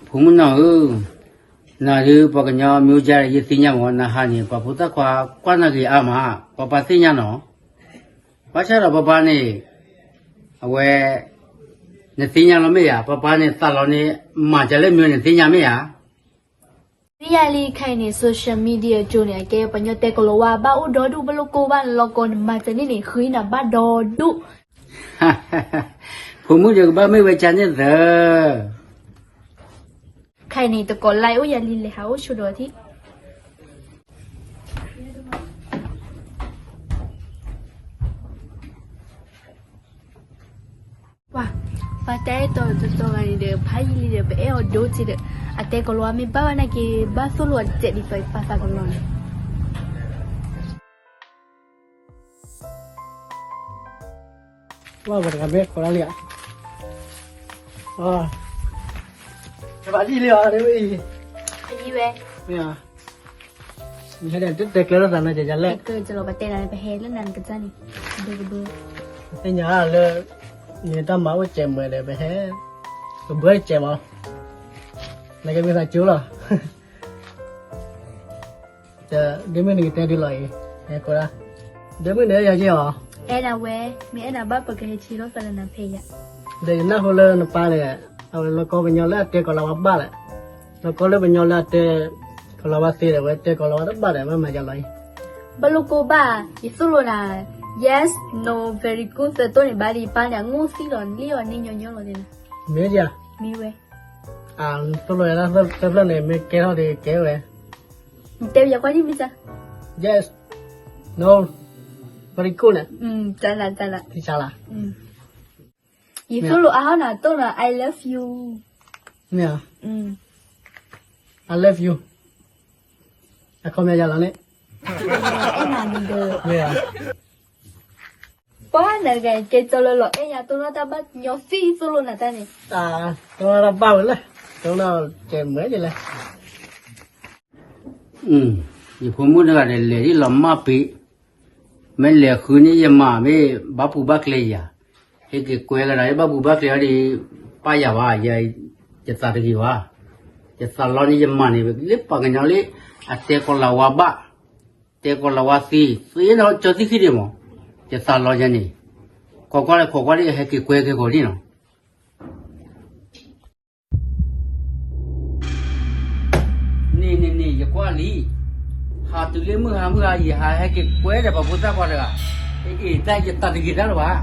ဖိမုၣ်နီၢ်ဧၢ, နၤဒုးပှၤကညီမျိုးကြား ယသ့ၣ်ညါမး, နဟးန့ၣ် ပှၤဖိသၣ်ခွါကွၢ်နၤဂ့ၤအါမး, ပှၤပၢ်သ့ၣ်ညါနီၤ. ဘၣ်ဆၣ်ဒီးပၢ်ပၢ်န့ၣ် အဝဲ နသ့ၣ်ညါလီၤမ့ၢ်ဧါ, ပၢ်ပၢ်န့ၣ်သးလီၤန့ၣ် မၤကလဲၣ်မ့ၢ် နသ့ၣ်ညါမ့ၢ်ဧါ. မ့ၢ်ယၤလံ ခဲအံၤန့ၣ် social media ကၠိန့ၣ် အကဲပှၤကညီတဲကီၤလၤဝါဘၣ်အိၣ်ဒီဒူၣ်, ပလိၣ်ကိၢ်ဘၣ်လီၤကီးန့ၣ် မၤစၢၤန့ၣ်န့ၣ် ဃုနၤဘၣ်ဒီဒူၣ်. ဖိမုၣ်ဒီးကဘၣ်မ့ၢ်ဝဲကန့ၣ်သၢ ခဲအံၤန့ၣ် တကိး like အိၣ်ယၤလံ လဲၤဟးအိၣ်ဆိဒီးထံၣ်. ပှၤတဲတီတီဂၤန့ၣ်ဒီး ဖးယံာ်လံဒီး ပအဲၣ်အီၤဒိၣ်က့ဒီး အတဲကီၤလၤဝါမ့ၢ်ဘၣ်ဘၣ်နာ်က့ ဘၣ်သိၣ်လိအစဲးဒ်သိး ပာ်သးကလီၤန့ၣ်. ဝဲပှၤတဂၤမ့ၢ်ခိးဒၣ်လံဧါ. တဘၣ်လံလံဧါ, မ့ၢ်ဝဲ, မ့ၢ်ဧါ, နဟဲဒီး တတဲကျၢၤလိာ်သးနီၤ ကယၤလဲၣ်, ကလီၤ ပတဲနၤ ပဟဲလၢနၤနကစၢ်န့ၣ်, ဒိကဒိ, သ့ၣ်ညါလၢ နတၢ်မၤအိၣ်စဲးမုာ်ဒီး ပဟဲ, ပဘၢတစဲးမး, နကမ့ၢ်သးကၠိလီၤ. ဒ့မုၣ်န့ၣ်ကတဲဒုးလီၤအံၤ, ဟဲကိးဒၣ်, ဒ့မုၣ်န့ၣ်အဲၣ်ယၤက့ၢ်အီၤ, အဲၣ်ဒၣ်ဝဲ, မ့ၢ်အဲၣ်ဒၣ်ဘၣ်ပကဟဲဆံးလိာ်သးလၢနၤဖဲယၤ, ဒီးယနၢ်ဟူလၢနပၢ်န့ၣ်, အဝဲလီၤကီပညီလၢအတဲကီၤလၤဝါဘၣ်လဲၣ်, လီၤကီလၢပညီလၢအတဲ ကီၤလၤဝါသ့ဒီး အဝဲတဲကီၤလၤဝါတဘၣ်ဒီး မ့ၢ်မၤယၤလီၤအံၤ, ဘၣ်လိၣ်ကိၢ်ဘၣ်, ယသိၣ်လိနၤ, yes, no, very good သၢတိၢ်န့ၣ် ဘၣ်ဒံးပၢ်န့ၣ် အငိၣ်သံလီၤ လံၣ်အီၤန့ၢ်ညီညီလီၤန့ၣ်, မ့ၢ်ဒ်ဧါ, မ့ၢ်ဝဲ သိၣ်လိယၤတၢ်သၢဖျၢၣ်န့ၣ် မ့ၢ်ကဲထီၣ်ဒီးကဲဝဲ, နတဲပယီၤကွၢ်ဒ်မ့ၢ်စၢ်, yes, no, very good န့ၣ်, တၢ်လၢ်တၢ်လၢ်, ယသိၣ်လိအါဟီၣ်နၤတိၢ်နၤ I love you, မ့ၢ်ဧါ, I love you, အခီပညီယၤလီၤန့ၣ်, အဲၣ်နၤန့ၣ်ဒီး, မ့ၢ်ဧါ ပှၤနဂၤကဲကၠီလၢလီၤအဲၣ်ယၤ တိၢ်နီၣ်တၢ်ဘၣ်ညီသံသိၣ်လိနၤတၢ်န့ၣ်, တိၢ်နီၣ်တၢ်ဘၣ်ဝဲလၢ, တိၢ်နီၣ်ကဲမုာ်ကလဲၣ်, ယဖိမုၣ်တဂၤဒီးလဲၤဒ်လီၤမၢ်ပ့ၤ, မ့ၢ်လဲၤဃုန့ၢ်ယမၤမ့ၢ်ဘၣ်ပူၤဘၣ်ကျဲယၤ, ဟဲက့ၤကွဲကဒါဘၣ်ပူၤဘၣ်ကျဲအီၤဒီး, ပၢ်ယၤဘၣ်, ယသးတဂ့ၤဘၣ်, ယသးလီန့ၣ်ယမၤန့ၣ် လၢပှၤကညီလၢ, အတဲကီၤလၤဝါဘၣ်, တဲကီၤလၤဝါသ့, သ့နီၢ်ကၠီသ့ၣ်ခံဒံးမး, ယသးလီယၤန့ၣ်, ခိးကွၢ်လၢခိးကွၢ်ဒ် ဟဲက့ၤကွဲက့ၤဂီၤဒ်နီၤ, န့ၣ်န့ၣ်န့ၣ် ယကွၢ်လံ, ဟးတုၤလၢမုၢ်ဟါမုၢ်ဟါ ယဟးဟဲက့ၤကွဲဒီးပှၤဖိသၣ်ခွါတဂၤ, အ့ၣ် တၢ်ယသးတဂ့ၤတၢ်လၢၤဘၣ်.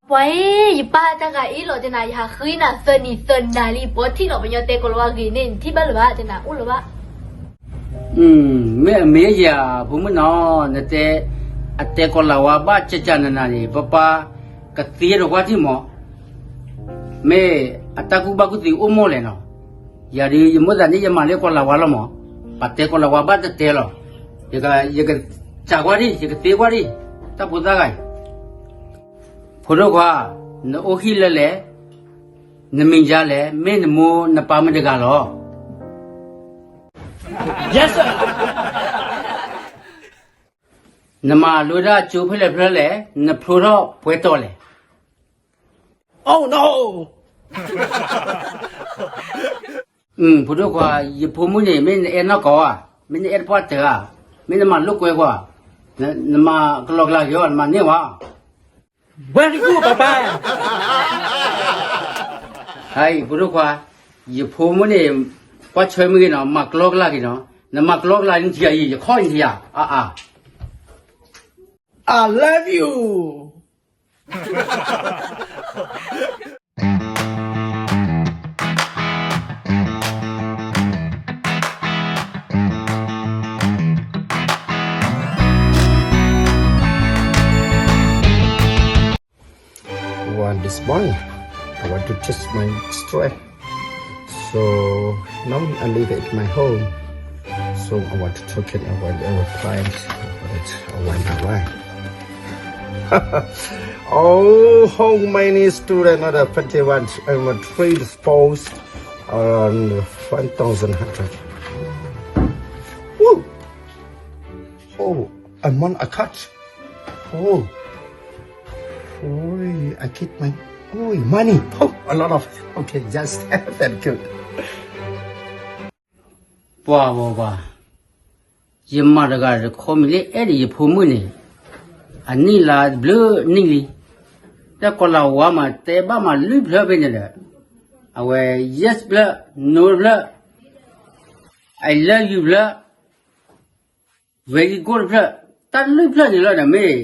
ပှၤအံၤ ယပၢ်တဂၤအံၤလီၤ တဲနၤ ယဟးဃ့နၤသၢနံၤသၢနၤလံ ပှၤထံၣ်လီၤ ပညီတဲကီၤလၤဝါဂ့ၤန့ၣ် နထံၣ်ဘၣ်လၢၤဘၣ် တဲနၤ အိၣ်လၢၤဘၣ်. မ့ၢ်အမ့ၢ်ယၤ ဖိမုၣ်နီၤ နတဲ အတဲကီၤလၤဝါဘၣ်ကကနနၤန့ၣ် ပပၢ်ကသ့ဒီးကွၢ်ထံၣ်မး, မ့ၢ်အတၢ်ကူၣ်ဘၣ်ကူၣ်သ့အိၣ်မ့ၢ်လဲၣ်နီၤ, ယၤဒုး ယမိၣ်သးန့ၣ် ယမၤလၢကီၤလၤဝါလီၤမး, ပတဲကီၤလၤဝါဘၣ်တတဲလီၤ, ယကစးကွၢ်ဒံး ယကသ့ကွၢ်ဒံး တၢ်ဖိသၣ်ဂၤအံၤ ဖိဒိၣ်ခွါ, နအိၣ်ဟံၣ်လၢလဲၣ်, နမံၤဒ်လဲၣ်, မ့ၢ်နမိၢ်နပၢ်မတဂၤလီၤ. နမၤလိဒၣ်ကၠိဖဲလဲၣ်ဖဲလဲၣ်, နဖျိထီၣ်ပှဲၤတီၤလဲၣ်. ဖိဒိၣ်ခွါ, ယဖိမုၣ်န့ၣ် မ့ၢ်နအဲၣ်နီၢ်ကီၢ်ဧါ, မ့ၢ်နအဲၣ်တပှၢ်တၢၢ်ဧါ, မ့ၢ်နမၤလိာ်ကွဲကွၢ်, နမၤကလီကလီက့ၤအီၤ နမၤန့ၢ်ဝဲ Very good, papa. ဟဲ ဖိဒိၣ်ခွါ, ယဖိမုၣ်န့ၣ် ကွၢ်ဆၢမုၢ်ဂ့ၤနီၤ, မၤကလီကလီက့ၤနီၤ, နမၤကလီကလီနထံၣ်ဧါအံၤ ယခီၣ်နထံၣ်ဧါ, အါအါ. I love you. Well, this morning, I want to test my strength. So now I leave it at my home. So I want to talk it about our clients. But I wonder why. Oh, how many students are there? Twenty-one. I'm a three spouse. Around one thousand hundred. Woo! Oh, a month a cut. Oh. Oh, I keep my, oh, money. Oh, a lot of. Okay, just thank you. ပှၤပှၤပှၤ, ယမၤတဂၤတခီမံၤလၢအဲၣ်ဒိးယဖိမုၣ်န့ၣ်, အနံၣ်လါတဘျုးနံၣ်လံ, တၢ်ကီၤလၤဝါမး တဲဘၣ်မးလွံၢ်ဖျၢၣ်ဖဲန့ၣ်ဒီး, အဝဲ yes ဖျၢၣ်, no ဖျၢၣ်, I love you ဖျၢၣ်, very good တဖျၢၣ်, တၢ်လွံၢ်ဖျၢၣ်န့ၣ်လီၤဒီးမ့ၢ်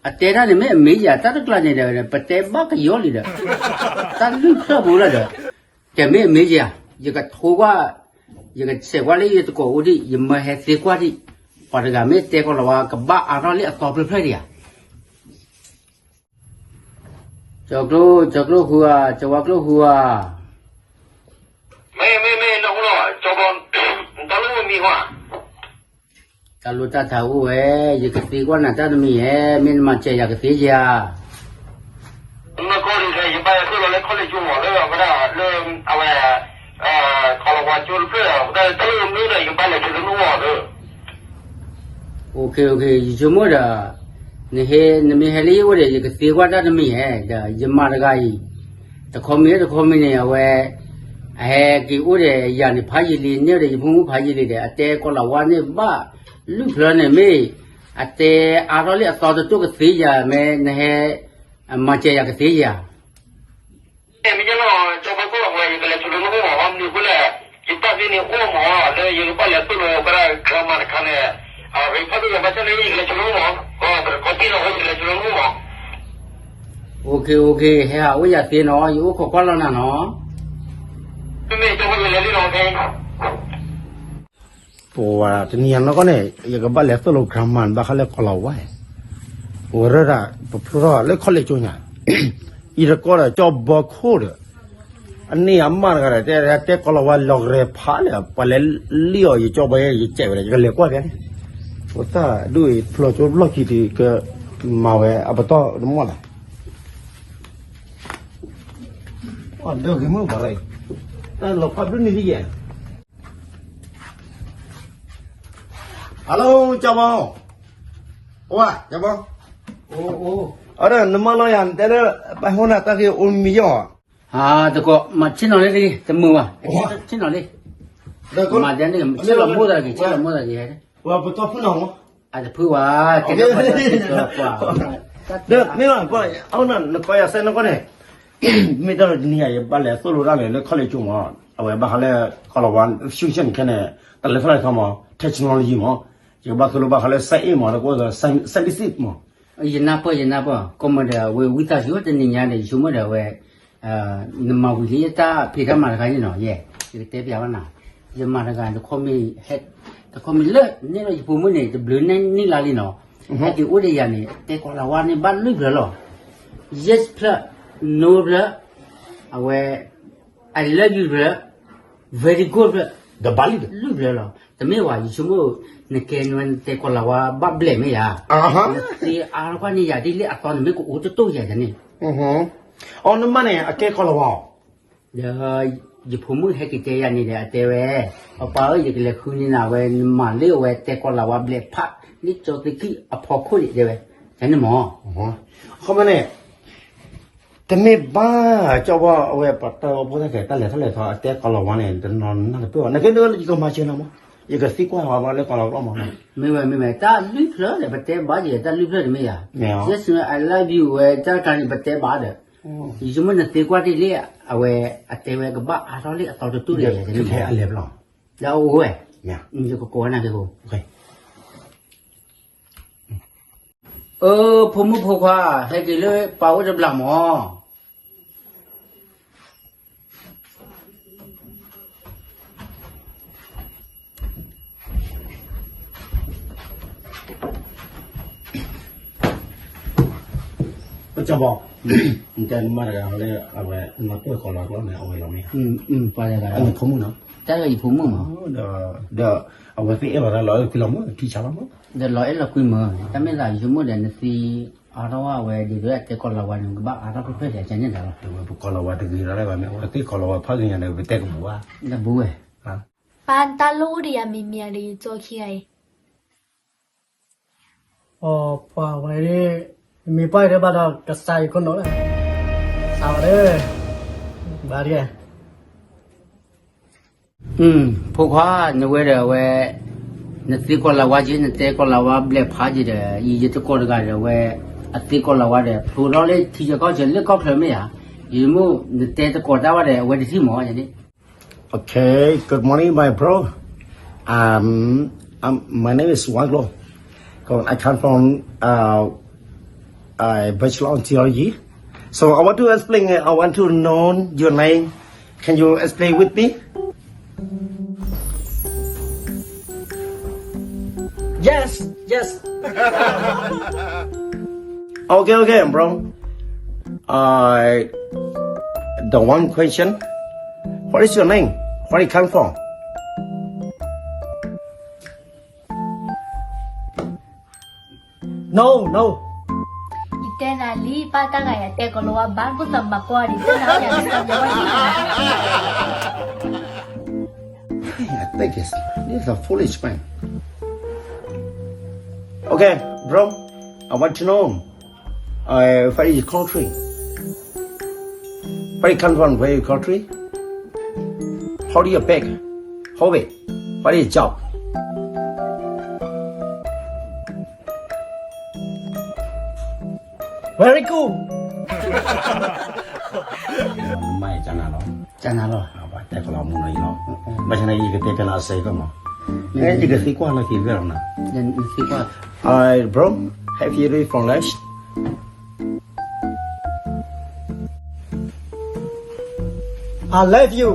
အတဲတၢ်န့ၣ်မ့ၢ်အမ့ၢ်ယၤ တၢ်တကျါန့ၣ်ဒီး ပတဲဘၣ်ကယီလံဒီး, တၢ်လွံၢ်ဖျၢၣ်ပူၤလီၤဒီး, တဲမ့ၢ်အမ့ၢ်ယၤ, ယကထိကွၢ်, ယကဆဲးကွၢ်လၢယတကိးအိၣ်ဒံး ယမၢဟဲသ့ကွၢ်ဒံး, ပှၤတဂၤမ့ၢ်တဲကီၤလၤဝါကဘၣ်အါထီၣ်လၢအသီဖျၢၣ်ဖျၢၣ်ဒံးဧါ. ကၠီၤကျိ, ကၠီၤကျိဃုဧါ, ကၠီၤဝါကျိဃုဧါ. မ့ၢ်မ့ၢ်မ့ၢ် နဟူလီၤ ကၠီၤဘီ, နတၢ်လိၣ်မံၤဟါ. တၢ်လိၣ်တၢ်ထးအိၣ်ဝဲ, ယကသ့ကွၢ်နၤတၢ်တမံၤဧဲ, မ့ၢ်နမၤစၢၤယၤကသ့ဧါ. နကီၢ်ဒ်လဲၣ် ယဘၣ်လဲၤသိၣ်လီၤလၢ college ကၠိမး လၢအဝဲဒၣ်လၢ အဝဲ ကီၤလၤဝါကၠိတဖျၢၣ်ဒီး တၢ်လိၣ်မံၤဒီး ယကဘၣ်လဲၤဆူတနူၢ်မးဒီး OK, OK, ယဆိကမိၣ်ဒီး နဟဲ နမ့ၢ်ဟဲလၢယအိၣ်ဒီး ယကသ့ကွၢ်တၢ်တမံၤဧဲ, ဒီးယမၤတဂၤအံၤ တခီမံၤလၢတခီမံၤန့ၣ် အဝဲ အဟဲက့ၤအိၣ်ဒီးယၤန့ၣ် ဖးယံာ်လံ, န့ၢ်ဒီးယဖိမုၣ်ဖးယံာ်လံဒီး အတဲကီၤလၤဝါန့ၣ်ဘၣ်လွံၢ်ဖျၢၣ်န့ၣ်မ့ၢ် အတဲအါထီၣ်လၢအသီတတိၢ်ကသ့ယၤ မ့ၢ်နဟဲ မၤစၢၤယၤကသ့ဧါ. မ့ၢ်ကဲလီၤ ကၠီၤဘီကီၤလၤဝါ ယကလဲၤဆူတနူၢ်မး မနုၤအဃိလဲၣ်, ယတၢ်သ့န့ၣ်အိၣ်မး လၢယကဘၣ်လဲၤသိၣ်လီၤဝဲဒၣ် grandma တခါန့ၣ်, အဝဲဖးဒိၣ်ယၤဘၣ်ဆၣ်န့ၣ် ယကလဲၤဆူတနူၢ်မး, ပတခီတံၢ်လီၤ ယကလဲၤဆူတနူၢ်မး. OK, OK, ဟဲဟးအိၣ်ယၤသ့နီၤ, ယအိၣ်ခိးကွၢ်လီၤနၤနီၤ. မ့မ့ၢ်ကၠီၤဘီ ယလဲၤလံနီၤ ခဲ ပဝဲတနံၤညါနီၢ်ကီၢ်န့ၣ် ယကဘၣ်လဲၤသိၣ်လိ grandma ဘၣ်ဃးလၢကီၤလၤဝါ, ပဝဲရၢၢ်ဒၣ် ပဖျိထီၣ်လၢ college ကၠိညါ, အံၤတကီၢ်ဒီး ကၠီၤဘီခိၣ်ဒီး အန့ၢ်အမါတဂၤဒီး တဲတဲကီၤလၤဝါလီၤကရဲဖးလၢ ပှၤလဲၤလံၣ်အီၤ ယကၠီၤဘီ ယကဲဝဲဒၣ် ယကလဲၤကွၢ်ဖဲန့ၣ်, ပသၣ်ဒိၣ်အံၤ ဖျိကၠိလီၢ်ခံဒုး ကမၤဝဲအပတီၢ်တမီၢ်လဲၣ်, အဒိးဂ့ၤမုၢ်ပှၤရၢၢ်အံၤ, တၢ်လီၤဖးဘျုးန့ၣ်ဒ်ယဲ Hello ကၠီၤဘီ, အိၣ်ဧါ ကၠီၤဘီ, အိၣ် အိၣ် အဒီးနမါလီၤယၤ နတဲလၢ ပဟိနၤတၢ်ဂ့ၢ်အိၣ်မံၤယီၤ, တကိး မၤဆ့ၣ်နီၤလံတဂ့ၤ တမုာ်ဘၣ်, ဆ့ၣ်နီၤလံ, မၤဒ်န့ၣ် ဆ့ၣ်လီၤမိၢ်သးတဂ့ၤ ဆ့ၣ်လီၤမိၢ်သးတဂ့ၤ, ပှၤပတီၢ်ဖုနီၤမး အတဖုဘၣ်, ကဲ ဒီးမ့ၢ်ဘၣ် နကီၢ်ယၤစဲနကီၢ်န့ၣ်, မ့ၢ်တၢ်တနံၤယၤ ယဘၣ်လဲၤသိၣ်လိတၢ်လၢ college ကၠိမး, အဝဲဘၣ်ဃးလၢ ကီၤလၤဝါ fusion ခဲန့ၣ် တၢ်လဲၤထီၣ်လဲၤထီမး technology မး, ယကဘၣ်သိၣ်လိဘၣ်ဃးလၢ science မး တကိး scientist မး, ယနၢ်ပၢၢ် ယနၢ်ပၢၢ် ကီၢ်မၢဒီးအဝဲဝံသးစူၤတနံၤညါဒီး ယဆိကမိၣ်ဒီးအဝဲ နမၤဝံၤလံတၢ်ဖံးတၢ်မၤတခါန့ၣ်နီၤ, ယဲ ယကတဲပျးဘၣ်နၤ, ယမၤတဂၤ တခီမံၤ တခီမံၤလၢန့ၣ်ဒီးယဖိမုၣ်န့ၣ် တဘျုးန့ၢ်နံၣ်လါလံနီၤ, ဟဲက့ၤအိၣ်ဒီးယၤန့ၣ် တဲကီၤလၤဝါန့ၣ်ဘၣ်လွံၢ်ဖျၢၣ်လီၤ, yes ဖျၢၣ်, no ဖျၢၣ်, အဝဲ I love you ဖျၢၣ်, very good ဖျၢၣ်, လွံၢ်ဖျၢၣ်လီၤ, တမ့ၢ်ဝဲ ယဆိကမိၣ် နကဲနတဲကီၤလၤဝါဘၣ်ဘျဲၣ်မ့ၢ်ယၤ, နသ့အါထီၣ်ကွၢ်န့ၢ်ယၤဒ်လၢအသီန့ၣ်မ့ၢ်ကအိၣ်တတိၢ်ယၤန့ၣ် အီ နမါန့ၣ် အကဲကီၤလၤဝါအီၤ, ဒီး ယဖိမုၣ်ဟဲက့ၤတဲယၤန့ၣ်ဒီး အတဲဝဲ, ပၢ်ပၢ်ဧၢ ယကလဲၤဃုန့ၢ်နၤဝဲ နမၤလၢအဝဲတဲကီၤလၤဝါဘျဲၣ်ဖး လၢကၠီသ့ၣ်ခံအဖီခိၣ်န့ၣ် တဲဝဲ, တန့ၣ်မး, အခီပညီန့ၣ် တမ့ၢ်ဘၣ် ကၠီဘီ အဝဲပှၤတၢ်အိၣ်ဖှိၣ်သ့ၣ် တၢ်လဲၤထီၣ်လဲၤထီ အတဲကီၤလၤဝါန့ၣ် တနီၤနၢ်တပၢၢ်ဘၣ် နကဲဒ်ယကမၤစၢၤနၤမး, ယကသံကွၢ်ဝဲလၢကီၤလၤဝါမး, မ့ၢ်ဝဲ မ့ၢ်ဝဲ တၢ်လွံၢ်ဖျၢၣ်ဒီး ပတဲဘၣ်ယဲ တၢ်လွံၢ်ဖျၢၣ်န့ၣ်မ့ၢ်ယၤ, yes န့ၣ် I love you ဝဲ တၢ်တခါန့ၣ် ပတဲဘၣ်ဒီး, ယဆိကမိၣ်နသ့ကွၢ်တ့ၢ်လံ အဝဲ အတဲဝဲကဘၣ်အါထီၣ်လံအသီတတိၢ်ဒီး ယဲ တန့ၣ်မး, ဒီးအိၣ်ဝဲ, ယကကိးဝဲနၤက့ၤဃိ အၢ ဖိမုၣ်ဖိခွါ ဟဲက့ၤလၢပၢ်အိၣ်တဘျီမး, ကၠီဘီ, နတဲနမါတဂၤလၢ အဝဲ နမၤပၢၢ်ကီၤလၤကျိန့ၣ် အဝဲလီၤမ့ၢ်ဧါ, အဝဲဖိမုၣ်နီၤ, တၢ်လၢယဖိမုၣ်မး, ဒီး အဝဲသ့ၣ်အဲၣ်ဘၣ်တၢ်လီၤ အဲၣ်လီၤကွံလီၤမး, ထံဆါလီၤမး, ဒီးလီၤအဲၣ်လီၤကွံမး, တၢ်မ့ၢ်သးယဆိကမိၣ်ဒီး နသ့အါထီၣ်ဝဲ ဒ်သိးအတဲကီၤလၤဝါန့ၣ် ကဘၣ်အါထီၣ်ဖျၢၣ်ဖျၢၣ်ဒီး ကန့ၣ်တၢ်လီၤ, ပကီၤလၤဝါတဂ့ၤလီၤ ပမ့ၢ်အဝဲသ့ၣ်ကီၤလၤဝါဖးဂ့ၤညါဒီး ပတဲကဘူၣ်ဘၣ်, ဒီးဘူၣ်ဝဲ, ပၢ် နတၢ်လိၣ်အိၣ်ဒီးယၤမံၤမံၤဧါဒီး ယကၠီခံဂၤအံၤ အပှၤဝဲဒၣ် မ့ၢ်ပှၢ်ဒီးဘၣ်ဒီးကစၢ်ယခိၣ်နူာ်လၢ စးဝဲလၢ ဘၣ်တက့ၢ်. ဖိခွါ နဝဲဒီးအဝဲ နသ့ကိးလၤဝါက့ၤ နတဲကိးလၤဝါဘျဲၣ်ဖးက့ၤဒီး ယယတကိးတဂၤဒီးအဝဲ အသ့ကိးလၤဝါဒီး ဖျိထီၣ်လၢထံဆၢကီၢ်ဆၢလၢကီၢ်ချၢမ့ၢ်ဧါ, ယမိၢ်နတဲတကိးတၢ်ဘၣ်ဒီး အဝဲတထံၣ်မီၤန့ၣ်. Okay, good morning, my bro. Um, um, my name is Wanglo. I come from uh, uh, Bachelor of Theology. So I want to explain. I want to know your name. Can you explain with me? Yes, yes. Okay, okay, bro. I the one question. What is your name? Where you come from? No, no. ယတဲနၤလံ ပၢ်တၢ်ဂၤယတဲကီးလီၤဝါ ဘၣ်ကူၣ်သးမၤကွၢ်ဒံး တဲနၤယၤ I think it's, this is a foolish man. Okay, bro, I want to know, uh, where is your country? Where you come from? Where your country? How do you bake? How it? What is your job? Very good. မ့ၢ်ကနၤလီၤ ကနၤလီၤ တဲကလီၤမူနီၤအံၤလီၤ ဘၣ်ဆၣ်န့ၣ် ယကတဲဖဲလၢအစဲကီၢ်မး ယကသံကွၢ်လီၤက့ၤဖဲလီၤနၤ Hi bro, have you ready for lunch? I love you.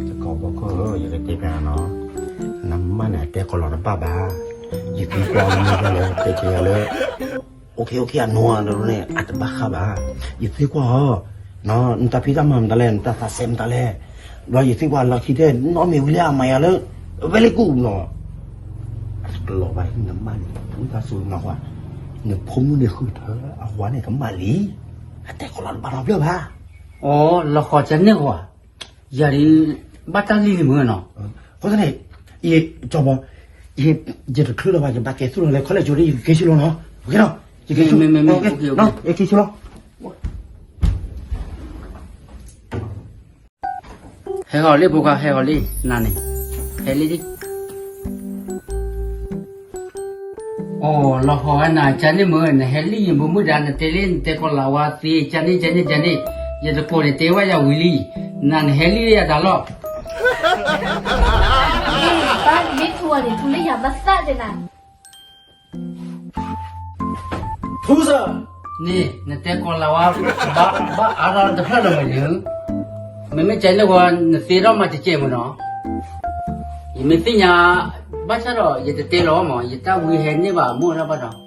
တကီၢ်ဘီခိၣ်ဧၢ ယကတဲဖဲနၤနီၤ နမါန့ၣ် အတဲကီၢ်လီၤတဘၣ်ဘၣ် ယသံကွၢ်အီၤမ့ၢ်လၢ တဲကယၤလၢ okay okay အနီၢ်အဒိန့ၣ် အတဘၣ်ဃးဘၣ် ယသံကွၢ်အီၤ နတၢ်ဖံးတၢ်မၤမတၤလဲၣ် နတၢ်သးစဲမတၤလဲၣ် ဒီးယသံကွၢ်လီၢ်ခံတဲ နီၢ်မ့ၢ်ဝံၤလၢအမၤယၤလၢ very good နီၤ အတလီၤဘၣ်နမါန့ၣ် ဝံသးစူၤနၢ်ဟူ နဖိမုၣ်န့ၣ်ဃုထၢအဝၤန့ၣ်ကမၣ်လံ အတဲကီၢ်လီၤတဘၣ်နီတဖျၢၣ်ဘၣ် အိ လီၤဃီၤကန့ၢ်ဃီၤ ယၤဒ် ဘၣ်တၢ်လံၤလံၤမုၢ်နီၤ အဃိသတးန့ၣ် ယကၠီဘီ ယတချုးလီၤဘၣ် ယဘၣ်ကဲသူၣ်လီၤလဲၤခီလဲၣ်ကၠိဒီး ယကက့ၤဆူလီၤနီၤ okay နီၤ ယက့ၤဆူ မ့မ့မ့ okay နီၤ ယက့ၤဆူလီၤ ဟဲဃီၤလံ ဖိခွါ ဟဲဃီၤလံ နၤန့ၣ် ဟဲလံလံ အိ လီၤဃီၤဝဲနၤ ကန့ၢ်မုၢ် နဟဲလံယမုၢ်မုၢ်ဒါ နတဲလံ နတဲကီၢ်လၤဝါသ့ ကန့ၢ် ကန့ၢ် ကန့ၢ် ယတကိးန့ၣ် တဲဝဲယၤဝံၤလံ နၤနဟဲလံယၤတၢ်လီၤ ဘၣ်မ့ၢ်ထူဝဲန့ၣ် ထူလၢယၤဘၣ်သၣ်တဲနၤ ထူစၢ် န့ၣ် နတဲကီၢ်လၤဝါ ဘၣ်အါထီၣ်တဖျၢၣ်လီၤဝဲန့ၣ် မ့မ့ၢ်ကဲလၢဝဲ နသ့ထီၣ်မၤတကဲးမ့ၢ်နီၤ ယမ့ၢ်သ့ၣ်ညါ ဘၣ်ဆၣ်ဒီး ယတတဲလီၤမး ယတၢ်ဝံဟဲန့ၢ်ဘၣ်အမိၢ်ဒၣ်ဘၣ်ဒီး